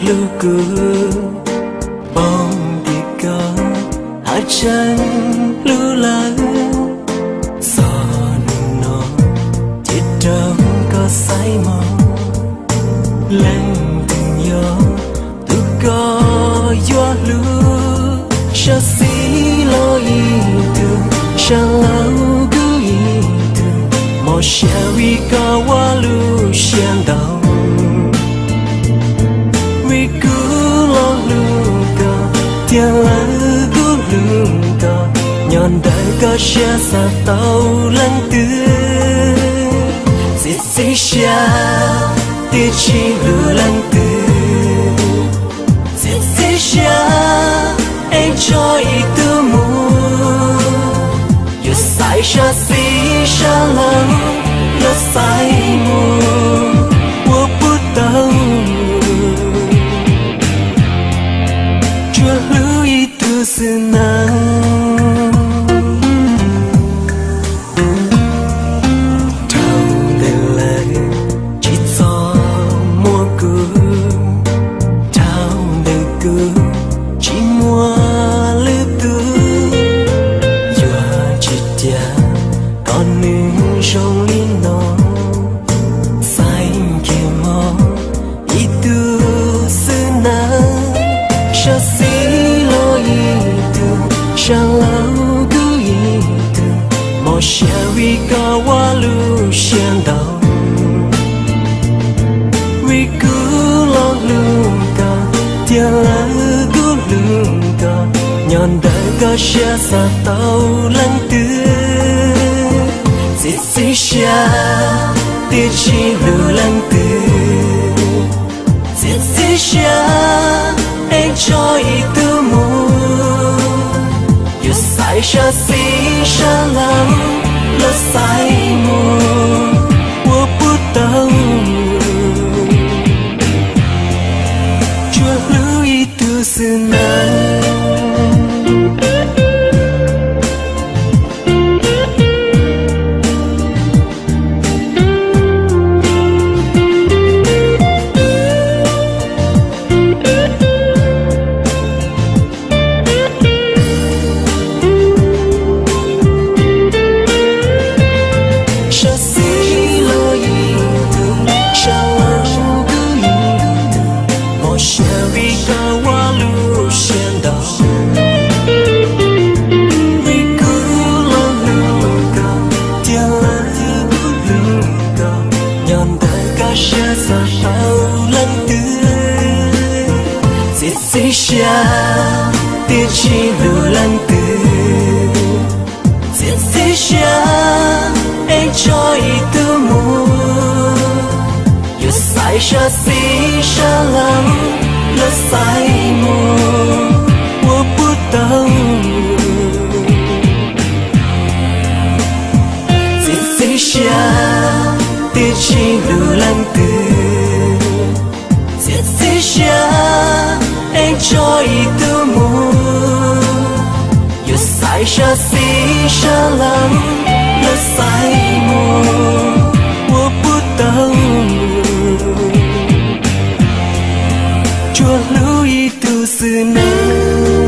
Hlub kuv, paub tias koj has tseeb hlub lawm. Txog hnub no ces rau koj xaiv mog, leej twg yog tus koj yuav hlub. Sab xis los ib tug, sab laug kuj ib tug, mob siab vim koj ua lub siab ntau. Vim kuv los hlub koj, thiab lawv kuj hlub koj, nyob ntawm koj siab xav tau leej twg. Txiav txim siab, twb tsis hlub leej twg. Txiav txim siab, es tso ib tug mus. Yuav xaiv sab xis sab laug, los xaiv mus ua puas tau. Tsuas hlub ib tug xwb nawb. Dhau ntawm lawv tsis txog muaj kuv, dhau ntawm kuv tsis muaj lwm tus. Yuav tsis tias koj nws zoo li no, xaiv kiag mog ib tug xwb nawb. Sab xis los ib tug, sab laug kuj ib tug, mob siab vim koj ua lub siab ntau. Vim kuv los hlub koj, thiab lawv kuj hlub koj, nyob ntawm koj siab xav tau leej twg. Txiav txim siab, twb tsis hlub leej twg. Txiav txim siab, es tso ib tug mus. Yuav xaiv sab xis sab laug, los xaiv mus ua puas tau. Tsuas hlub ib tug xwb nawb. Sab xis los ib tug, sab laug kuj ib tug, mob siab vim koj ua lub siab ntau. Vim kuv los hlub koj, thiab lawv kuj hlub koj, nyob ntawm koj siab xav tau leej twg. Txiav txim siab, twb tsis hlub leej twg. Txiav txim siab, es tso ib tug mus. Yuav xaiv sab xis sab laug, los xaiv mus ua puas tau. Txiav txim siab, twb tsis hlub leej twg. Txiav txim siab, es tso ib tug mus. Yuav xaiv sab xis sab laug, los xaiv mus ua puas tau. Tsuas hlub ib tug xwb nawb.